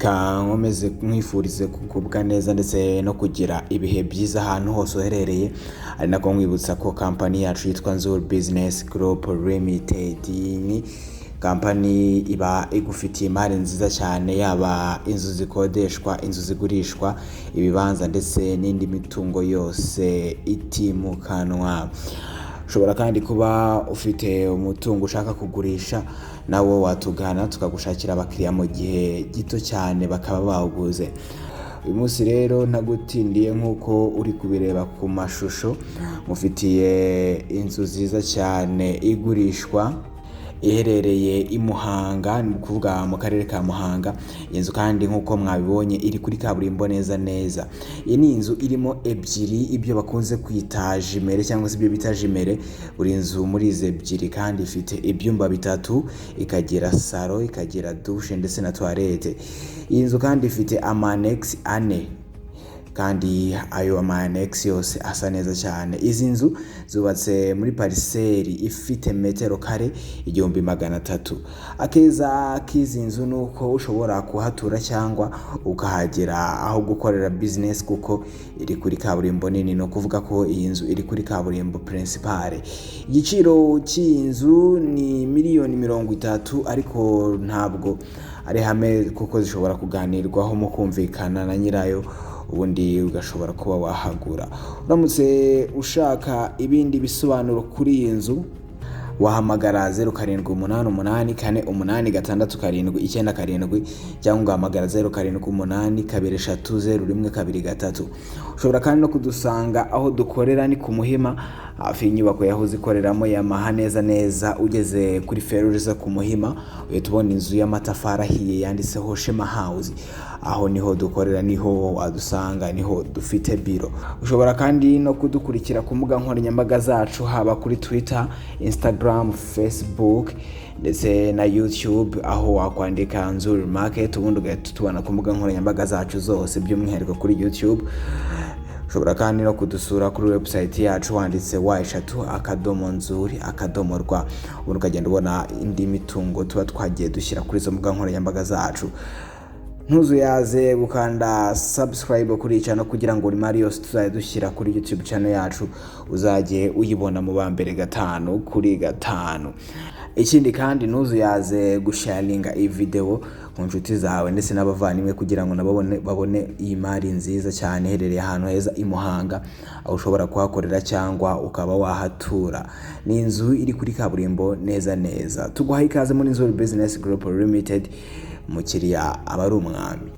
Reka nkomeze nkwifurize kugubwa neza ndetse no kugira ibihe byiza ahantu hose uherereye, ari nako nkwibutsa ko kampani yacu yitwa Nzuri Business Group Limited. Ni kampani iba igufitiye imari nziza cyane, yaba inzu zikodeshwa, inzu zigurishwa, ibibanza ndetse n'indi mitungo yose itimukanwa. Ushobora kandi kuba ufite umutungo ushaka kugurisha, nawo watugana tukagushakira abakiriya mu gihe gito cyane bakaba bawuguze. Uyu munsi rero ntagutindiye, nk'uko uri kubireba ku mashusho, mufitiye inzu nziza cyane igurishwa, iherereye i Muhanga, ni ukuvuga mu karere ka Muhanga. Iyi nzu kandi nk'uko mwabibonye iri kuri kaburimbo neza neza. Iyi ni inzu irimo ebyiri, ibyo bakunze kwita jumelles cyangwa se ibyo bita jumelles. Buri nzu muri izi ebyiri kandi ifite ibyumba bitatu, ikagira salon, ikagira douche ndetse na toilette. Iyi nzu kandi ifite ama annexe ane, kandi ayo ama annexe yose asa neza cyane. Izi nzu zubatse muri parcelle ifite metero kare 1300. Akeza k'izi nzu ni uko ushobora kuhatura cyangwa ukahagera aho gukorera business, kuko iri kuri kaburimbo nini. Ni ukuvuga ko iyi nzu iri kuri kaburimbo principale. Igiciro cy'iyi nzu ni miliyoni 30, ariko ntabwo ari hame kuko zishobora kuganirwaho mu kumvikana na nyirayo, ubundi ugashobora kuba wahagura. Uramutse ushaka ibindi bisobanuro kuri iyi nzu, wahamagara 0788486797 cyangwa ugahamagara 0782300123. Ushobora kandi no kudusanga aho dukorera, ni ku Muhima, hafi y'inyubako yahoze ikoreramo Yamaha. Neza neza ugeze kuri feruje zo ku Muhima, uhita ubona inzu y'amatafari ahiye yanditseho Shema House. Aho niho dukorera, niho wadusanga, niho dufite biro. Ushobora kandi no kudukurikira ku mbuga nkoranyambaga zacu, haba kuri Twitter, Instagram, Facebook ndetse na YouTube, aho wakwandika Nzuri Market, ubundi ugahita utubona ku mbuga nkoranyambaga zacu zose, by'umwihariko kuri YouTube. Ushobora kandi no kudusura kuri website yacu wanditse www.nzuri.rw, ubundi ukagenda ubona indi mitungo tuba twagiye dushyira kuri izo mbuga nkoranyambaga zacu. Ntuzuyaze gukanda subscribe kuri iyi channel kugira ngo imari yose tuzajya dushyira kuri YouTube channel yacu uzajye uyibona mu ba mbere gatanu kuri gatanu. Ikindi kandi, ntuzuyaze gusharinga iyi video ku nshuti zawe ndetse n'abavandimwe, kugira ngo nabo babone iyi mari nziza cyane iherereye ahantu heza i Muhanga, aho ushobora kuhakorera cyangwa ukaba wahatura. Ni inzu iri kuri kaburimbo neza neza. Tuguhaye ikaze muri Nzuri Business Group Limited. Umukiriya aba ari umwami.